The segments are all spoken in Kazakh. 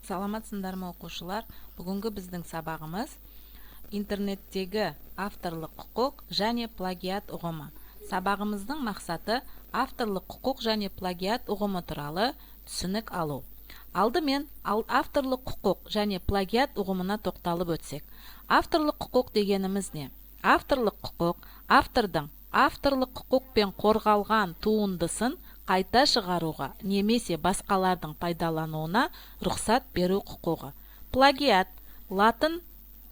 Саламатсыңдар ма, оқушылар! Бүгінгі біздің сабағымыз – интернеттегі авторлық құқық және плагиат ұғымы. Сабағымыздың мақсаты – авторлық құқық және плагиат ұғымы туралы түсінік алу. Алдымен авторлық құқық және плагиат ұғымына тоқталып өтсек. Авторлық құқық дегеніміз не? Авторлық құқық – автордың авторлық құқықпен қорғалған туындысын қайта шығаруға немесе басқалардың пайдалануына рұқсат беру құқығы. Плагиат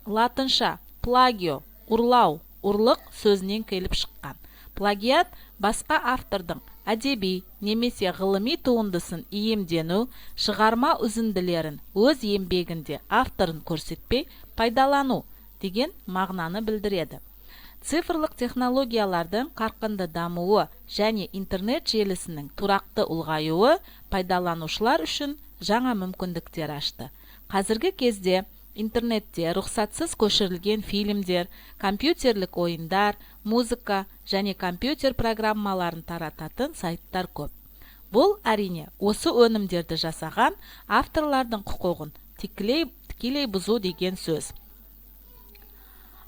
латынша plagio – ұрлау, ұрлық сөзінен келіп шыққан. Плагиат – басқа автордың әдеби немесе ғылыми туындысын иемдену, шығарма үзінділерін өз еңбегінде авторын көрсетпей пайдалану деген мағынаны білдіреді. Цифрлық технологиялардың қарқынды дамуы және интернет желісінің тұрақты ұлғаюы пайдаланушылар үшін жаңа мүмкіндіктер ашты. Қазіргі кезде интернетте рұқсатсыз көшірілген фильмдер, компьютерлік ойындар, музыка және компьютер программаларын тарататын сайттар көп. Бұл, әрине, осы өнімдерді жасаған авторлардың құқығын тікелей бұзу деген сөз.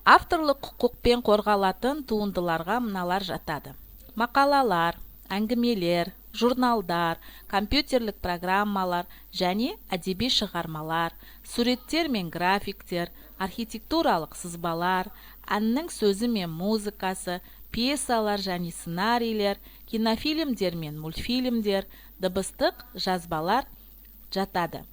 Авторлық құқықпен қорғалатын туындыларға мыналар жатады: мақалалар, әңгімелер, журналдар, компьютерлік программалар және әдеби шығармалар, суреттер мен графиктер, архитектуралық сызбалар, әннің сөзі мен музыкасы, пьесалар және сценарийлер, кинофильмдер мен мультфильмдер, дыбыстық жазбалар жатады.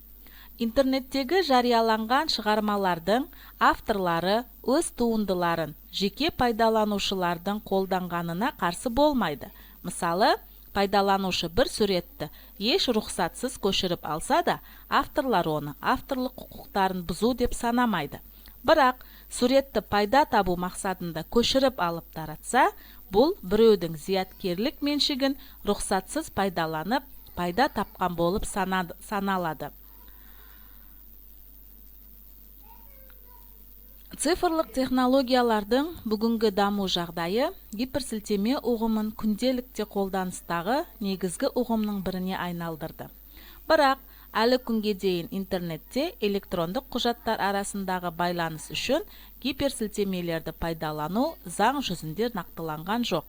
Интернеттегі жарияланған шығармалардың авторлары өз туындыларын жеке пайдаланушылардың қолданғанына қарсы болмайды. Мысалы, пайдаланушы бір суретті еш рұқсатсыз көшіріп алса да, авторлар оны авторлық құқықтарын бұзу деп санамайды. Бірақ суретті пайда табу мақсатында көшіріп алып таратса, бұл біреудің зияткерлік меншігін рұқсатсыз пайдаланып, пайда тапқан болып саналады. Цифрлық технологиялардың бүгінгі даму жағдайы гиперсілтеме ұғымын күнделікті қолданыстағы негізгі ұғымның біріне айналдырды. Бірақ әлі күнге дейін интернетте электрондық құжаттар арасындағы байланыс үшін гиперсілтемелерді пайдалану заң жүзінде нақтыланған жоқ.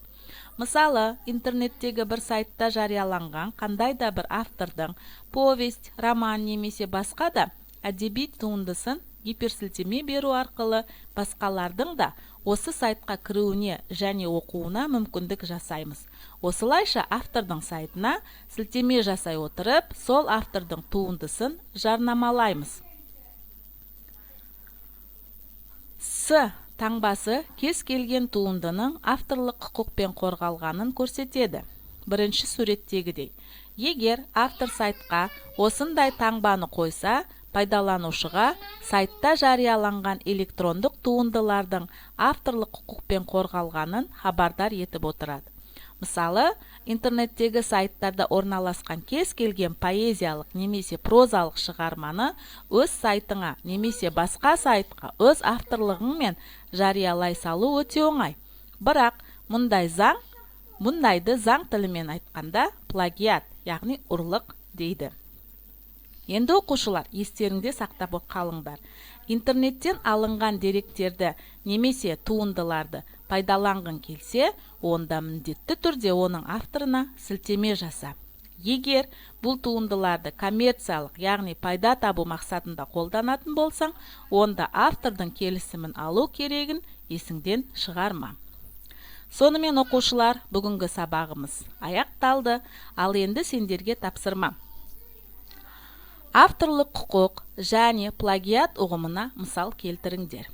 Мысалы, интернеттегі бір сайтта жарияланған қандай да бір автордың повесть, роман немесе басқа да әдеби туындысын гиперсілтеме беру арқылы басқалардың да осы сайтқа кіруіне және оқуына мүмкіндік жасаймыз. Осылайша, автордың сайтына сілтеме жасай отырып, сол автордың туындысын жарнамалаймыз. С таңбасы кез келген туындының авторлық құқықпен қорғалғанын көрсетеді. Бірінші суреттегідей, егер автор сайтқа осындай таңбаны қойса, пайдаланушыға сайтта жарияланған электрондық туындылардың авторлық құқықпен қорғалғанын хабардар етіп отырады. Мысалы, интернеттегі сайттарда орналасқан кез келген поэзиялық немесе прозалық шығарманы өз сайтыңа немесе басқа сайтқа өз авторлығыңмен жариялай салу өте оңай. Бірақ мұндайды заң тілімен айтқанда, плагиат, яғни ұрлық дейді. Енді, оқушылар, естеріңде сақтап қалыңдар: интернеттен алынған деректерді немесе туындыларды пайдаланғың келсе, онда міндетті түрде оның авторына сілтеме жаса. Егер бұл туындыларды коммерциялық, яғни пайда табу мақсатында қолданатын болсаң, онда автордың келісімін алу керегін есіңден шығарма. Сонымен, оқушылар, бүгінгі сабағымыз аяқталды. Ал енді сендерге тапсырма: авторлық құқық және плагиат ұғымына мысал келтіріңдер.